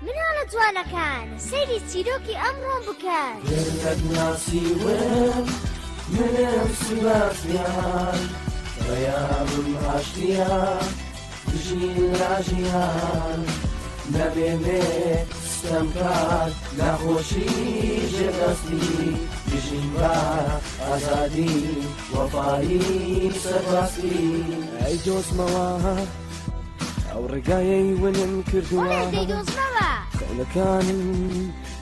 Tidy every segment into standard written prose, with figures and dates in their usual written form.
مناڵە جوانەکان سەیری چیرۆکی ئەمڕۆم بکەن. گەر نەتناسیوم منم سباستیان پەیامم ئاشتیە بژین لە ژیان نەمێنێ ستەمکار ناخۆشی ژێردەستی بژین بە ئازادی وەفایی سەرڕاستی ئەی دۆزمەوە ئەو ڕێگایەی ونم کردووە بەڵێ دەیدۆزمەوە. خەونەکانم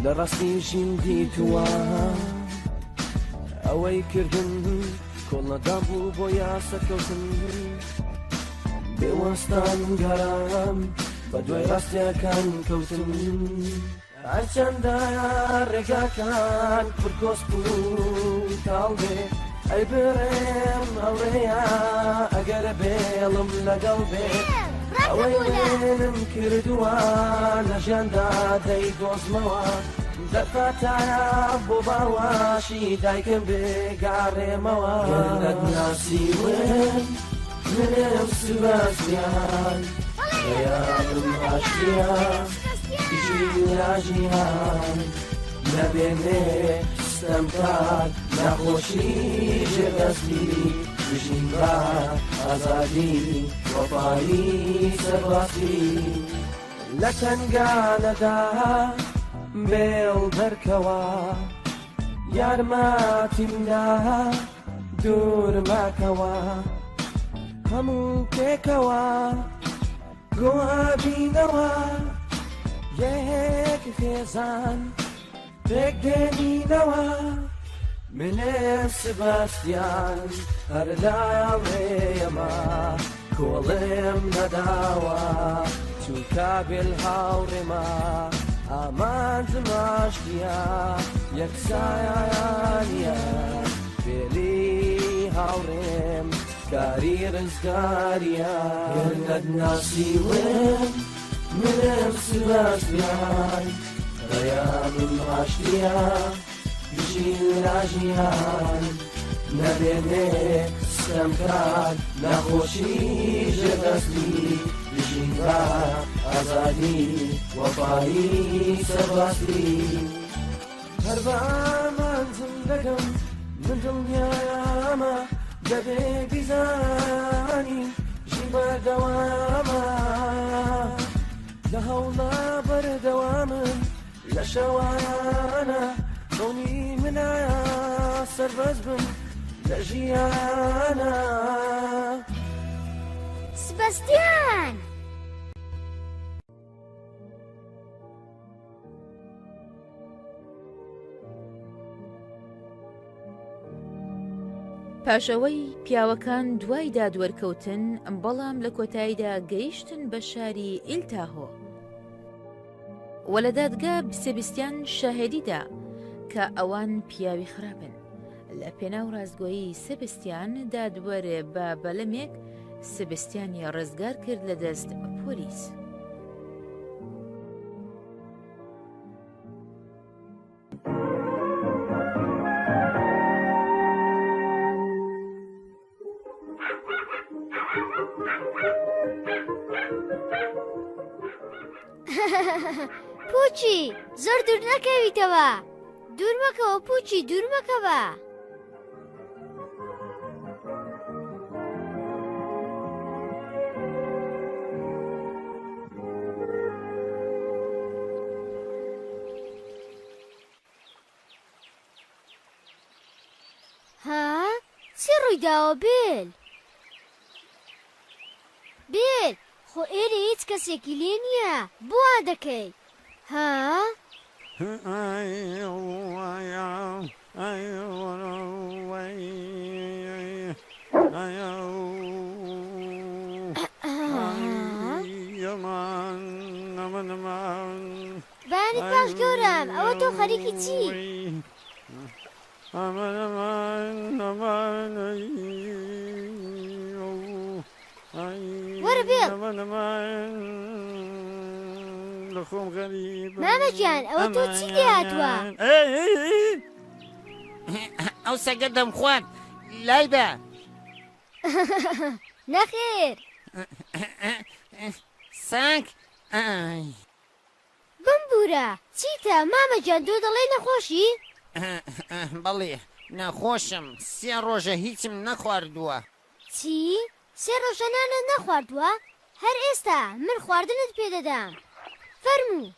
لە ڕاستی ژین دیتووە ئەوەی کردم کۆڵنەدان بوو بۆ یاسەکەوتن بێوەستان گەڕام بە دوای ڕاستیەکان کەوتم هەرچەندە ڕێگاکان پڕ کۆسپ و تاڵ بێ ئەی بڕێم هەوڕێیە ئەگەر بێڵم لەگەڵ بێ ئەوەی منم کردووە لە ژیاندا دەیدۆزمەوە دەرفەتایە بۆ باوەشی دایکم بگەڕێمەوە گەر نەتناسیوم منم سباستیان پەیامم ئاشتیە بژین لە ژیان نەمێنێ ستەمکار ناخۆشی ژێردەستی بژین بە ئازادی وەفایی سەرڕاستی لە تەنگانەدا بێڵ دەرکەوە یارمەتیم دا دوور مەکەوە هەموو پێکەوە گۆئەبینەوە یەک خێزان پێک دێنینەوە منم سباستیان هەر لاڵێیەمە کۆڵێم نەداوە چونکە بێل هاوڕێمە ئامانجم ئاشتیە یەکسانیە بێلی هاوڕێم کاری ڕزگاریە گەر نەتناسیوم منم سباستیان پەیامم ئاشتیە بژین لە ژیان نەمێنێ ستەمکار ناخۆشی ژێردەستی بژین بە ئازادی وەفایی سەرڕاستی هەر بە ئامانجم دەگەم من دڵنیامە دەبێ بیزانی ژین بەردەوامە لە هەوڵا بەردەوامم لە شەوانە خەونی منە سەربەست بم لە ژیانە. سباستیان! پاش ئەوەی پیاوەکان دوای دادوەر کەوتن بەڵام لە کۆتاییدا گەیشتن بە شاری ئیلتاهۆ و لە دادگا سێبستیان شاهێدی دا کە ئەوان پیاوی خراپن. لە پێناو ڕاستگۆیی سێبستیان دادوەر بە بەلەمێک سێبستیانی ڕزگار کرد لە دەست پۆلیس. پوچی زۆر دوور نەکەویتەوە دوور مەکەوە پوچی دوور مەکەوە. ها؟ چی ڕوویداوە بێل؟ بێل خۆ ئێرە هیچ کەسێکی لێ نییە بۆ وا دەکەی ها؟ بەیانیت باش گەورەم ئەوە تۆ خەریکی چی؟ وەرە بێڵ. مامە گیان ئەوە تۆ چی لێ هاتووە؟ ئەو سەگە دەمخوارد لای بە. نەخێر. سەگ ئای. بمبورە. نەخۆشە؟ چیتە مامە گیان تۆ دەڵێی نەخۆشی؟ بەڵێ نەخۆشم سێ ڕۆژە هیچم نەخواردووە. چی؟ سێ ڕۆژە نانت نەخواردووە؟ هەر ئێستا من خواردنت پێ دەدەم فەرموو.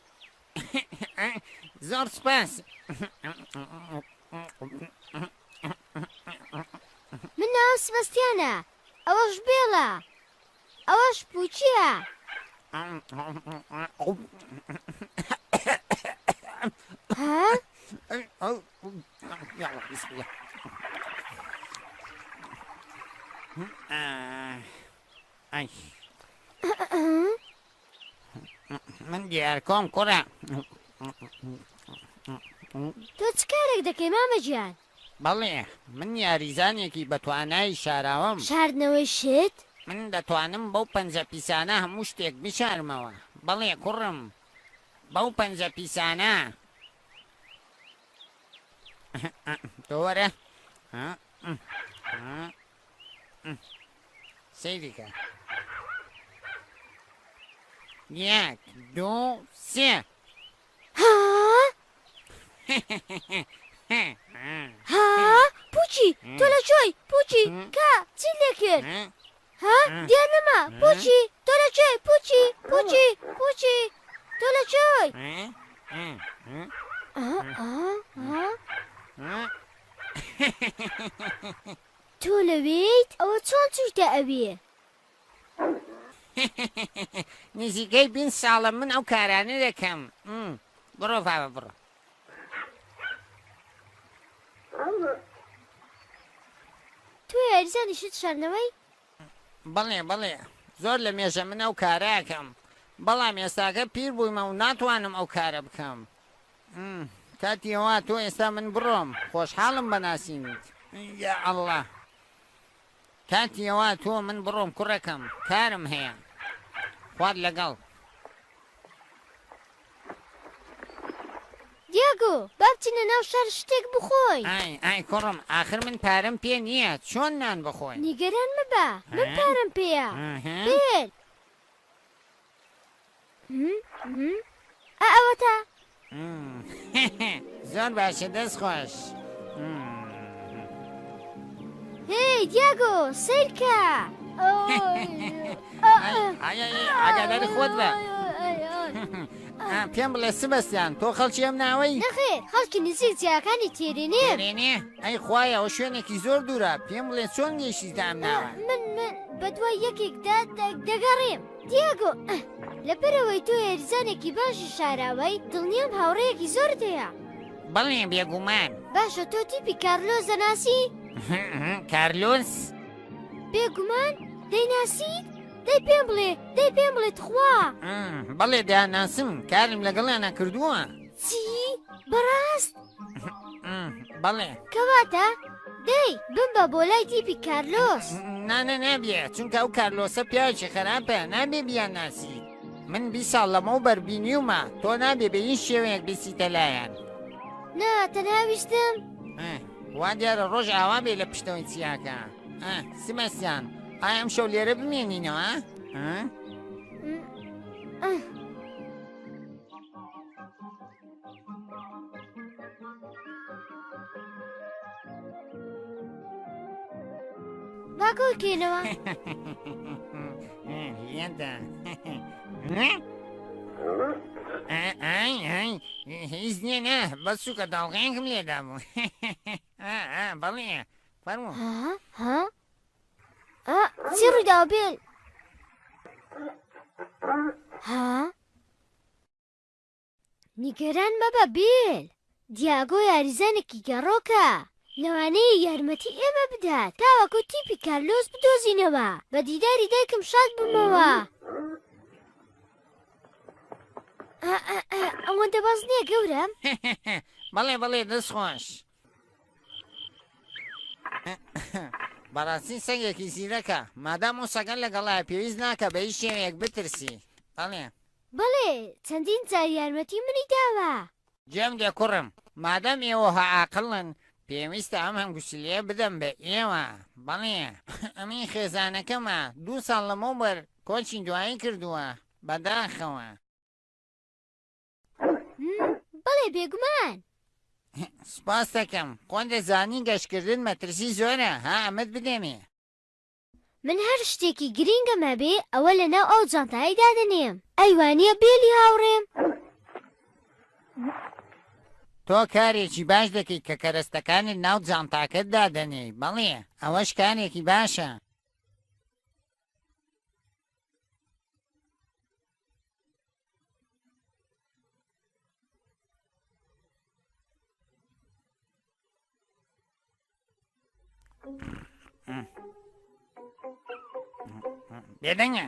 زۆر سوپاس. من ناوم سبەستیانە ئەوەش بێڵە ئەوەش پوچیە. ها؟ من دیارکۆم کوڕە. تۆ چ کارێک دەکەی مامە گیان؟ بەڵێ، من یاریزانێکی بەتوانای شاراوەم. شاردنەوەی شت؟ من دەتوانم بەو پەنجە پیسانە هەموو شتێک بشارمەوە. بەڵێ کوڕم، بەو پەنجە پیسانە. تۆ وەرە. سەیری کە. یەک، دوو، سێ. ها؟ ها؟ پوچی تۆ لە کوێی؟ پوچی کا چیت لێ کرد؟ ها؟ دیار نەما پوچی تۆ لە کوێی؟ پوچی پوچی پوچی تۆ لە کوێی؟ تۆ لەوێیت؟ ئەوە چۆن چوویتە ئەوێ؟ نزیکەی 20 ساڵە من ئەو کارانە دەکەم. بڕۆ بابە بڕۆ. تۆ یاریزانی شت شاردنەوەی؟ بەڵێ بەڵێ زۆر لە مێژە من ئەو کارە ئەکەم بەڵام ئێستاکە پیر بوویمە و ناتوانم ئەو کارە بکەم. کاتی ئەوە تۆ ئێستا من بڕۆم خۆشحاڵم بە ناسینت. یا ئەڵڵا کاتی ئەوە تۆ من بڕۆم کوڕەکەم کارم هەیە خوات لەگەڵ. دیاگۆ با بچینە ناو شار شتێک بخۆین. ئای ئای کوڕم ئاخر من پارەم پێ نییە چۆن نان بخۆین؟ نیگەران مەبە من پارەم پێیە بێل. ئا ئەوەتا. زۆر باشە دەست خۆش. هێی دیاگۆ سەیرکە. ئاگاداری خۆت بە. پێم بڵێ سبەستیان تۆ خەڵکی ئەم ناوەی؟ نەخێر خەڵکی نزیک چیاکانی تێرێنێم. تێرێنێ؟ ئەی خوایە ئەوە شوێنێکی زۆر دوورە پێم بڵێ چۆن گەیشتیتە ئەم ناوە؟ من من بەدوای یەکێکدا دەگەڕێم. دیاگۆ، لەبەرئەوەی تۆ یاریزانێکی باشی شاراوەی، دڵنیام هاوڕێیەکی زۆرت هەیە. بەڵێ، بێگومان. باشە تۆ تیپی کارلۆس دەناسی؟ کارلۆس؟ بێگومان، دەیناسیت؟ دەی پێم بڵێ، دەی پێم بڵێ تخوا. بەڵێ دەیانناسم، کارم لەگەڵیانا کردووە. چی؟ بەڕاست؟ بەڵێ. کەواتە دەی بمبە بۆ لای تیپی کارلۆس. نا نا نابێ چونکە ئەو کارلۆسە پیاوێکی خراپە نابێ بیانناسیت. من 20 ساڵ لەمەوبەر بینیومە تۆ نابێ بە هیچ شێوەیەک بچیتە لایان. نا تەنها ویستم. وا دیارە ڕۆژ ئاوا بێ لە پشتەوەی چیاکە. سیباستیان ئایا ئەمشەو لێرە بمێنینەوە؟ با گۆڵکەینەوە. لێدە. ئای ئای هیچ نییە نا بەس سوکە داڵغەیەکم لێدابوو. بەڵێ فەرموو. ها ها چی ڕوویداوە بێل؟ ها نیگەران مەبە بیل، دیاگۆ یاریزانێکی گەڕۆکە، لەوانەیە یارمەتی ئێمە بدات تاوەکو تیپی کارلۆس بدۆزینەوە، بە دیداری دایکم شاد بوومەوە. ئەوەندە بەس نییە گەورەم؟ بەڵێ بەڵێ دەست خۆش. بەڕاستی سەگێکی زیرەکە، مادام ئەو سەگە لەگەڵایە پێویست ناکە بە هیچ شێوەیەک بترسی. بەڵێ. بەڵێ چەندین جار یارمەتی منی داوە. گوێم لێ کوڕم، مادام ئێوە عاقڵن، پێویستە ئەم هەنگوسلەیە بدەم بە ئێوە. بەڵێ، ئەمین خێزانەکەمە، دوو ساڵ لەمەوبەر کۆچی دوایی کردووە، بەداخەوە. بەڵێ بێگومان. سوپاست دەکەم. خۆت دەزانی گەشتکردن مەترسی زۆرە، ها ئەمەت بدەمێ. من هەر شتێکی گرینگم هەبێ ئەوە لەناو ئەو جانتایەی دادەنێم. ئەی وانییە بێلی هاوڕێم؟ تۆ کارێکی باش دەکەیت کە کەرەستەکانت ناو جانتاکەت دادەنێی. بەڵێ، ئەوەش کارێکی باشە. بێدەنگە.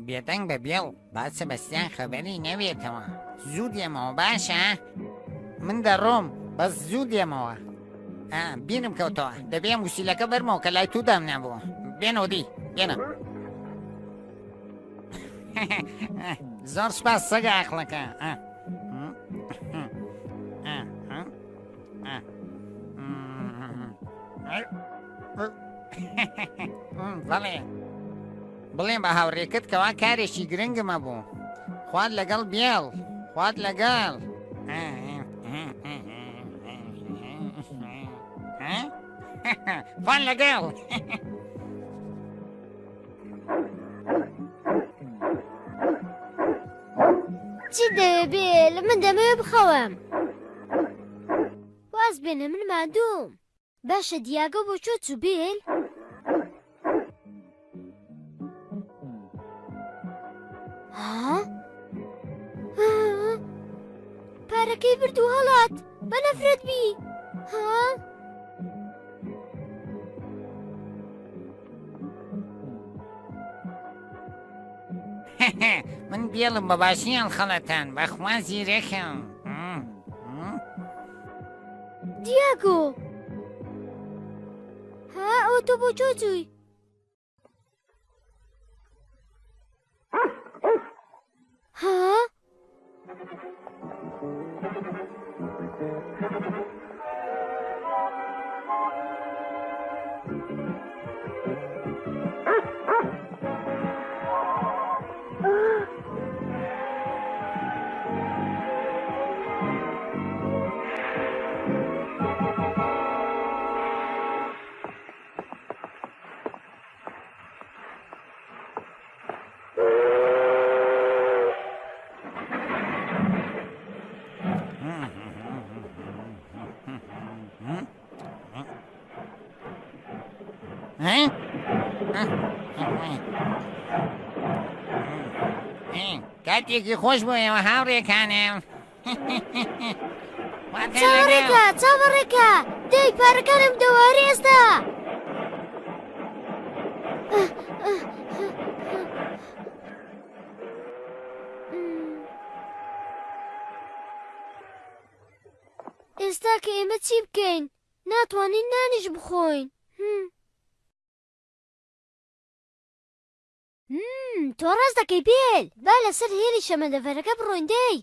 بێدەنگ بە بێڵ با سەبەستیان خەبەری نەبێتەوە زوو دێمەوە باشە من دەڕۆم بەس زوو دێمەوە بیرم کەوتەوە دەبێ موسیلەکە بەرمەوە کە لای تو دام نابوو بێنەوە دی بێنە زۆر سپاس سەگە ئاقڵەکە بەڵێ بڵێ بە هاوڕێکت کەوا کارێکی گرنگم هەبوو خوات لەگەڵ بێڵ خوات لەگەڵ خوان لەگەڵ چی دەوێ بێل من دەمەوێ بخەوم واز بێنە من مادووم باشە دیاگۆ بۆ کوێ چوو بیل؟ ها؟ پارەکەی برد و هەڵات بە نەفرەت بی ها؟ من بێڵم بە باشی هەڵخەڵەتان بەخوا زیرەکەم. دیاگۆ ها ئەوە تۆ بۆ کوێ چووی؟ ها؟ کاتێکی خۆش بۆ ئێوە هاوڕێکانم چاوەڕێکە چاوەڕێکە دەی پارەکانم دەوارێ ئێستا ئێستا کە ئێمە چی بکەین ناتوانین نانیش بخۆین. تۆ ڕاست دەکەی بێل با لەسەر هێلی شەمەندەفەرەکە بڕۆین دەی.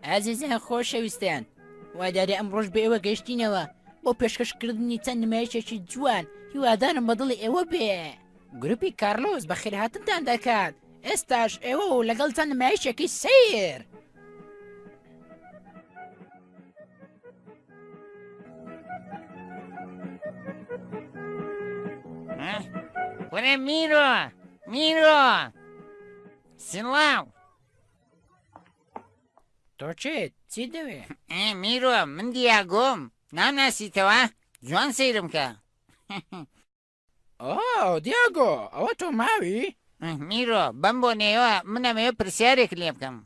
ئازیزان خۆشەویستان وا دیارە ئەمڕۆش بە ئێوە گەشتینەوە بۆ پێشکەشکردنی چەند نمایشێکی جوان هیوادارم بەدڵی ئێوە بێ. گروپی کارلۆس بەخێرهاتنتان دەکات ئێستاش ئێوە و لەگەڵ چەند نمایشێکی سەیر. وەرە میرۆ میرۆ سڵاو تۆ چێت چی دەوێ؟ میرۆ من دیاگۆم نامناسیتەوە جوان سەیرم کە ئۆ دیاگۆ ئەوە تۆ ماوی؟ میرۆ بەم بۆنەیەوە من ئەمەوێ پرسیارێک لێ بکەم.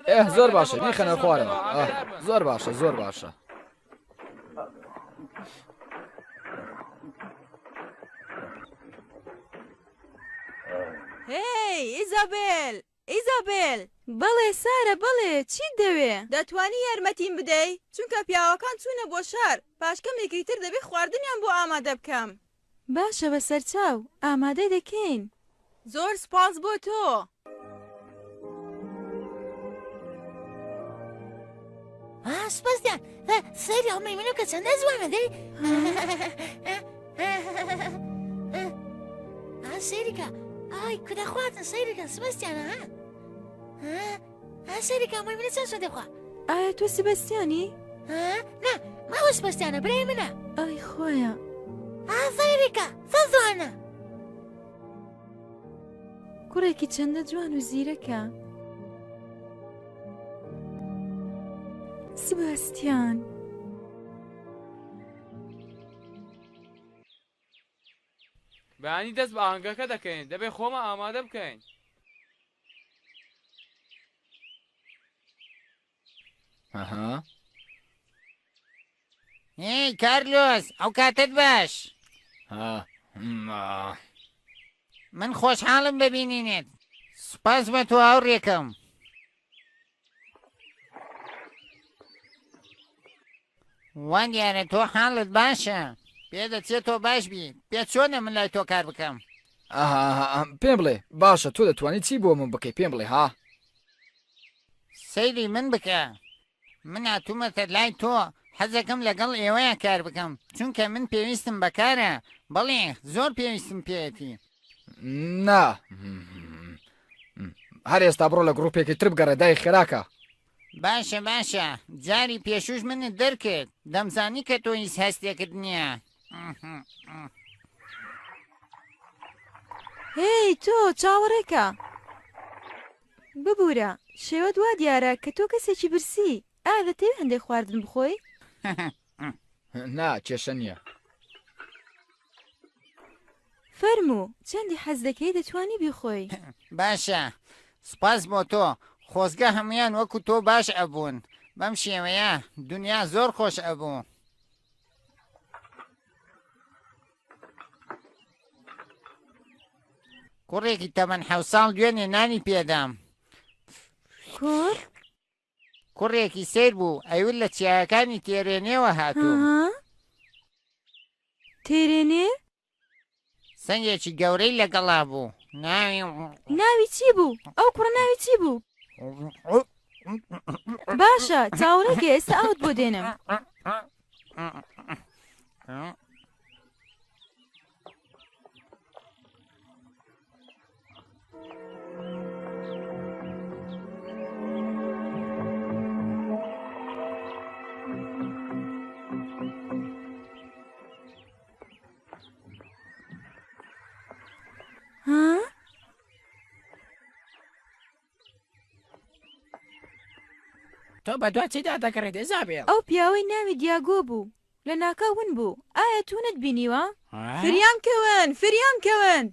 ئێه زۆر باشە بیخەنە خوارەوە زۆر باشە زۆر باشە. هێی ئیزابێل! ئیزابێل! بەڵێ سارە بەڵێ، چیت دەوێ؟ دەتوانی یارمەتیم بدەی؟ چونکە پیاوەکان چوونە بۆ شار، پاش کەمێکی تر دەبێ خواردنیان بۆ ئامادە بکەم. باشە بەسەرچاو، ئامادەی دەکەین. زۆر سوپاس بۆ تۆ. سپاسیان سەیری ئەو مەیمونە کە چەندە جوانە دەی سەیریکە ئای کودە خواردن سەیریکە سبەستیانە ها سەیریکە مەیمونە چەند چۆن دەخوا ئایا تۆ سبەستیانی؟ نا ماوە سبەستیانە برای منە ئای خۆیە سەیریکە چەند جوانە کوڕێکی چەندە جوان و زیرەکە سباستیان. بەیانی دەست بە ئاهەنگەکە دەکەین دەبێ خۆمان ئامادە بکەین. ئەها. هێی کارلۆس ئەو کاتەت باش. ها. من خۆشحاڵم بە بینینت. سوپاس بە تۆ هاوڕێکەم. وا دیارە تۆ حاڵت باشە. پێدەچێت تۆ باش بی. پێت چۆنە من لای تۆ کار بکەم؟ ئەها پێم بڵێ باشە تۆ دەتوانی چی بۆ من بکەی پێم بڵێ ها؟ سەیری من بکە من هاتوومەتە لای تۆ حەزەکەم لەگەڵ ئێوەیا کار بکەم چونکە من پێویستم بەکارە بەڵێ زۆر پێویستم پێیەتی. نا هەر ئێستا بڕۆ لە گڕوپێکی تر بگەڕێ دای خێراکە. باشە باشە جاری پێشوش منت دەرکرد دەمزانی کە تۆ هیچ هەستێکت نییە. هێی تۆ چاوەڕێکە. ببورە شێوەت وا دیارە کە تۆ کەسێکی برسی ئایا دەتەوێ هەندێک خواردن بخۆی؟ نا کێشە نییە. فەرموو چەندی حەز دەکەی دەتوانی بیخۆی. باشە سوپاس بۆ تۆ خۆزگە هەموویان وەکو تۆ باش ئەبوون بەم شێوەیە دونیا زۆر خۆش ئەبوو. کوڕێکی تەمەن حەوت ساڵ دوێنێ نانی پێدام. کوڕ؟ کوڕێکی سەیر بوو ئەیوت لە چیایەکانی تێرێنێوە هاتووم. ها؟ تێرێنێ؟ سنگێکی گەورەی لەگەڵا بوو ناوی. ناوی چی بوو؟ ئەو کوڕە ناوی چی بوو؟ باشە چاوەڕێکە ئێستا ئاوت بۆ دێنم. ها؟ تۆ بەدوا چیدا دەگەڕێیت ئیزابێل؟ ئەو پیاوەی ناوی دیاگۆ بوو لە ناکاو ون بوو ئایا تۆ نەتبینیوە؟ فریام کەون فریام کەون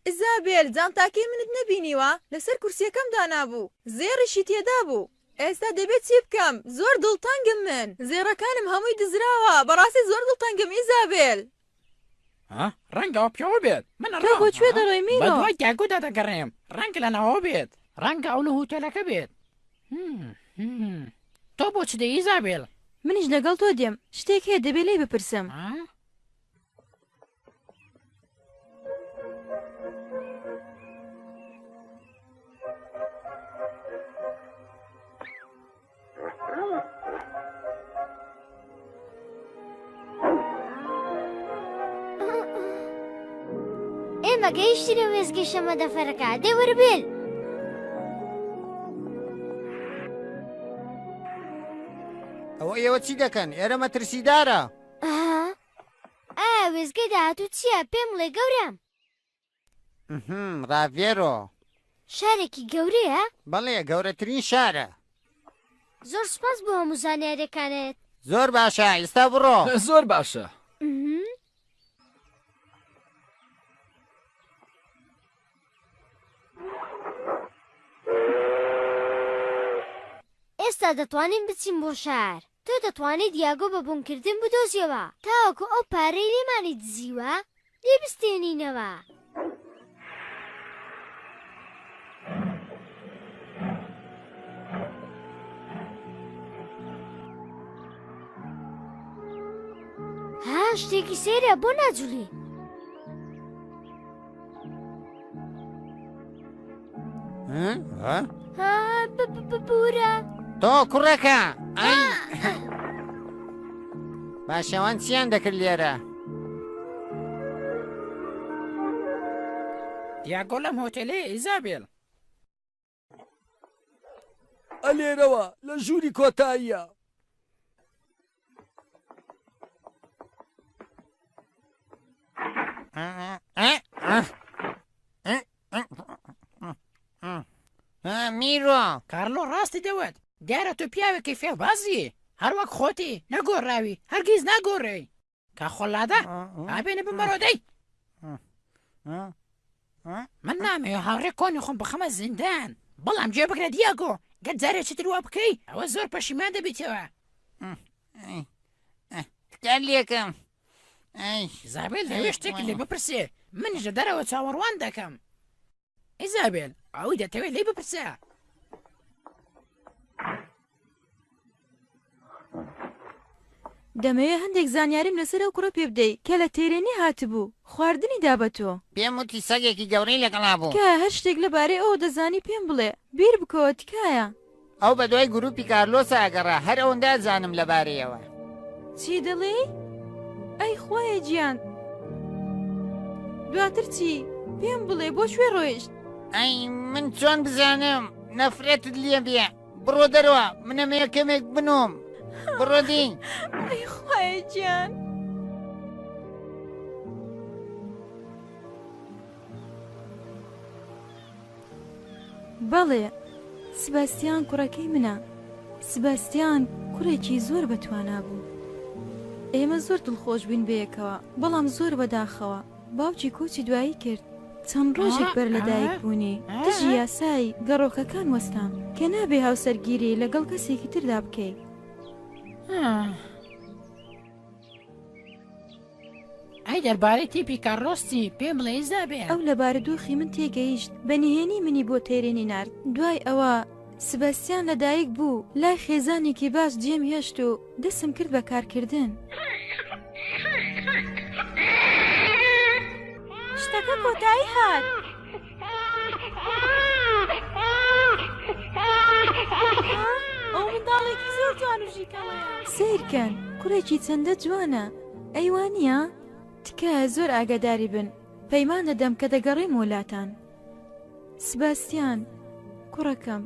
ئیزابێل جانتاکەی منت نەبینیوە لەسەر کورسیەکەم دانابوو زێڕیشی تێدا بوو ئێستا دەبێت چی بکەم زۆر دڵتەنگم من زێڕەکانم هەمووی دزراوە بەڕاستی زۆر دڵتەنگم ئیزابێل. ها ڕەنگە ئەو پیاوە بێت من تۆ بۆ کوێ دەڕۆی میرۆ؟ بەدوای دیاگۆدا دەگەڕێم ڕەنگە لە ناوەوە بێت ڕەنگە ئەو لە هوتێلەکە بێت تۆ بۆ چ دێی ئیزابێل؟ منیش لەگەڵ تۆ دێم شتێک هەیە دەبێ لێی بپرسم. ئێمە گەیشتینە وێستگەی شەمەندەفەرەکە دەی وەرە بێل. ئەوە ئێوە چی دەکەن ئێرە مەترسیدارە. ئەها ئایا وێستگەی داهاتوو چییە پێم بڵێ گەورەم. ڕاڤێرۆ. شارێکی گەورەیە؟ بەڵێ گەورەترین شارە. زۆر سوپاس بۆ هەموو زانیاریەکانت. زۆر باشە ئیستا بڕۆ. زۆر باشە. ئێستا دەتوانین بچین بۆ شار. تۆ دەتوانیت یاگۆ بە بۆنکردن بدۆزیەوە تاوەکو ئەو پارەی لێمانی دزیوە لێ بستێنینەوە. شتێکی سەیرە بۆ ناجوڵی؟ ببورە تۆ کوڕەکە ئەی باشەوان چیان دەکرد لێرە؟ دیاگۆ لەم هۆتێلەیە ئیزابێل. ئەلێرەوە لە ژووری کۆتاییە. میرۆ کارلۆ ڕاستی دەوت دیارە تۆ پیاوێکی فێڵبازی هەروەک خۆتی نەگۆڕاوی هەرگیز ناگۆڕێی کا خۆلادە ئابێنە بمەرۆ دەی من نامەوێ هاوڕێ کۆنی خۆم بخەمە زیندان بەڵام گوێ بگرە دیاگۆ گەر جارێکی تر وا بکەی ئەوە زۆر پەشیمان دەبیتەوە تکات لێکەم ئیزابێل دەوێ شتێکی لێ بپرسێ منیش لە دەرەوە چاوەڕوان دەکەم ئیزابێل ئەوەی دەتەوێت لێی بپرسە. دەمەوێ هەندێک زانیاریم لەسەر ئەو کوڕە پێ بدەی کە لە تێرێنی هاتبوو خواردنی دا بە تۆ. پێم وتی سەگێکی گەورەی لەگەڵا بوو. تکایە هەر شتێک لەبارەی ئەوە دەزانی پێم بڵێ. بیر بکەوە تکایە. ئەو بەدوای گروپی کارلۆسا ئەگەڕا هەر ئەوەندە ئەزانم لەبارەیەوە. چی دەڵێی؟ ئەی خوایە گیان دواتر چی؟ پێم بڵێ بۆ کوێ ڕۆیشت؟ ئەی من چۆن بزانم نەفرەتت لێ بێ بڕۆ دەرەوە من ئەمەیە کەمێک بنوم بڕۆ دی. ئەی خوایە گیان. بەڵێ، سباستیان کوڕەکەی منە. سباستیان کوڕێکی زۆر بەتوانا بوو. ئێمە زۆر دڵخۆش بووین بەیەکەوە، بەڵام زۆر بەداخەوە باوکی کۆچی دوایی کرد. چەند ڕۆژێک بەر لە دایک بوونی، دژی یاسای گەڕۆکەکان وەستام کە نابێ هاوسەرگیری لەگەڵ کەسێکی تردا بکەی. ئەی دەربارەی تیپی کارلۆس چی؟ پێم بڵێ ئیزابێل. ئەو لە بارودۆخی من تێگەیشت، بە نهێنی منی بۆ تێرێنی نارد. دوای ئەوە سباستیان لەدایک بوو، لای خێزانێکی باش جێم هێشت و دەستم کرد بە کارکردن. شتەکە کۆتایی هات. ئەو منداڵێکی زۆر جوان و ژیکەڵەیە. سەیرکەن کوڕێکی چەندە جوانە. ئەی وانییە؟ تکایە زۆر ئاگاداری بن، پەیمان دەدەم کە دەگەڕێمەوە لاتان. سباستیان، کوڕەکەم،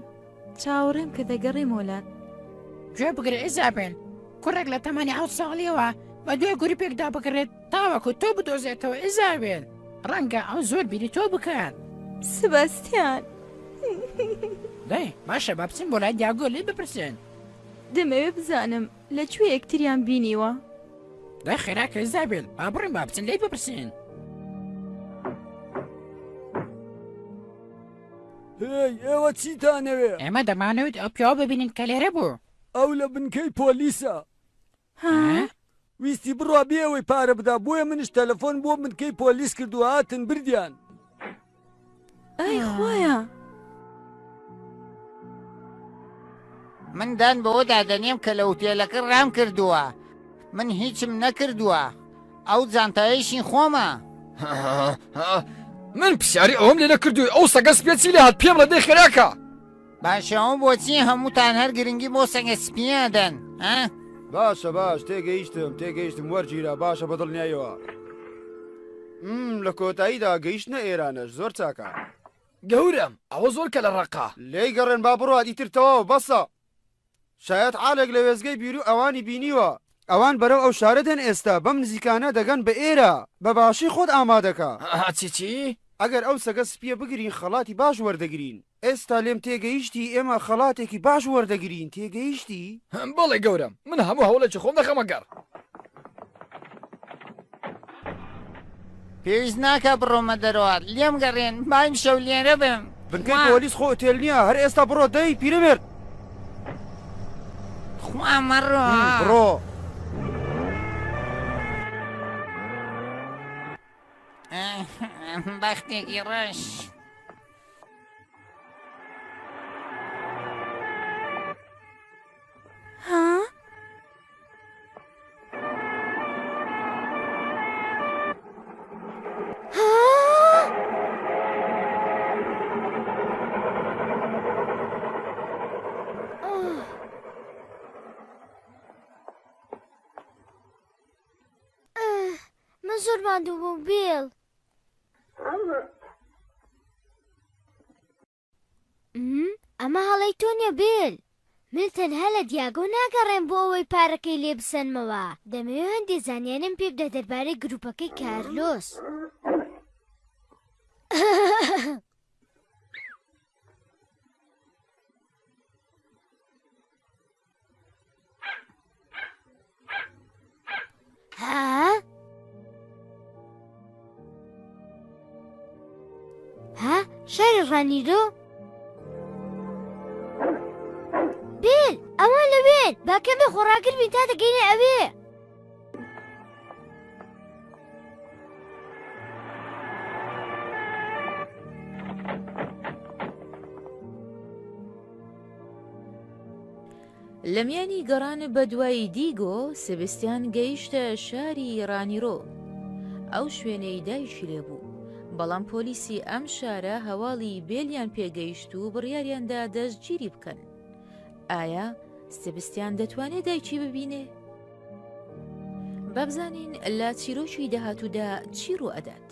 چاوەڕێم کە دەگەڕێمەوە لات. گوێ بگرە ئیزابێل، کوڕێک لە تەمەنی حەوت ساڵییەوە بە دوای گروپێکدا بگەڕێت تاوەکو تۆ بدۆزێتەوە ئیزابێل، ڕەنگە ئەو زۆر بیری تۆ بکات. سباستیان. دەی باشە با بچین بۆ لای دیاگۆ لێی بپرسین. دەمەوێت بزانم لە کوێ یەکتریان بینیوە؟ دای خێرا کە ئیزابێل با بڕۆین با بچین لێی بپرسین. هێی ئێوە چیتانەوێ؟ ئێمە دەمانەوێت ئەو پیاوە ببینین کە لێرە بوو. ئەو لە بنکەی پۆلیسە. ها؟ ویستی بڕوا بێ ئەوەی پارە بدا بۆیە منیش تەلەفۆن بۆ بنکەی پۆلیس کرد و هاتن بردیان. ئای خوایە. من دان بەوەدا دەنێم کە لە ئوتێلەکە ڕام کردووە من هیچم نەکردووە ئەو جانتایەیشی خۆمە. من پرسیاری ئەوەم لێ نەکردووی ئەو سەگە سپیە چی لێ هات پێم بڵێ دەی خێراکە. باشە ئەوە بۆچی هەمووتان هەر گرنگی بۆ سەگە سپیە ئەدەن ها؟ باشە باش تێگەیشتم تێگەیشتم وەرگیرا باشە بە دڵنیایەوە مم لە کۆتاییدا گەیشتنە ئێرانەش زۆر چاکە. گەورەم ئەوە زۆر کەلە ڕەقە. لێی گەڕێن با بڕوات ئیتر تەواو بەسە. شایەت عالێک لە وێستگەی بیرو ئەوانی بینیوە. ئەوان بەرەو ئەو شارە دێن ئێستا بەم نزیکانە دەگەن بە ئێرە بە باشی خۆت ئامادەکە. چی چی؟ ئەگەر ئەو سەگە سپیە بگرین خەڵاتی باش وەردەگرین. ئێستا لێم تێگەیشتی ئێمە خەڵاتێکی باش وەردەگرین تێگەیشتی؟ بەڵێ گەورەم من هەموو هەوڵێکی خۆم دەخەمە گەڕ. پێویست ناکا بڕۆمە دەرەوە لێم گەڕێن با ئیمشەو لێرە بم. بنکەی پۆلیس خۆ ئوتێل نییە هەر ئێستا بڕۆ دەی پیرەمێرد. خوا مەڕۆ. بڕۆ. بەختێکی ڕەش. ها؟ زۆر ماندوو بووم بێڵ. ئەمە هەڵەی تۆ نییە بێل. من تەنها لە دیاگۆ ناگەڕێم بۆ ئەوەی پارەکەی لێ بسەنمەوە. دەمەوێت هەندێ زانیاریم پێ بدە دەربارەی گروپەکەی کارلۆس. ها؟ ها؟ شاری ڕانیرۆ؟ بیل ئەوان لەوێن با کەمێ خۆڕاگر بین تا دەگەینە ئەوێ. لە میانی گەڕان بە دوای دیگۆ، سێبستیان گەیشتە شاری ڕانیرۆ، ئەو شوێنەی دایکی لێ بوو، بەڵام پۆلیسی ئەم شارە هەواڵی بێلیان پێ گەیشت و بڕیاریان دا دەستگیری بکەن. ئایا سێبستیان دەتوانێ دایکی ببینێ؟ با بزانین لە چیرۆکی داهاتوودا چی ڕوو ئەدات.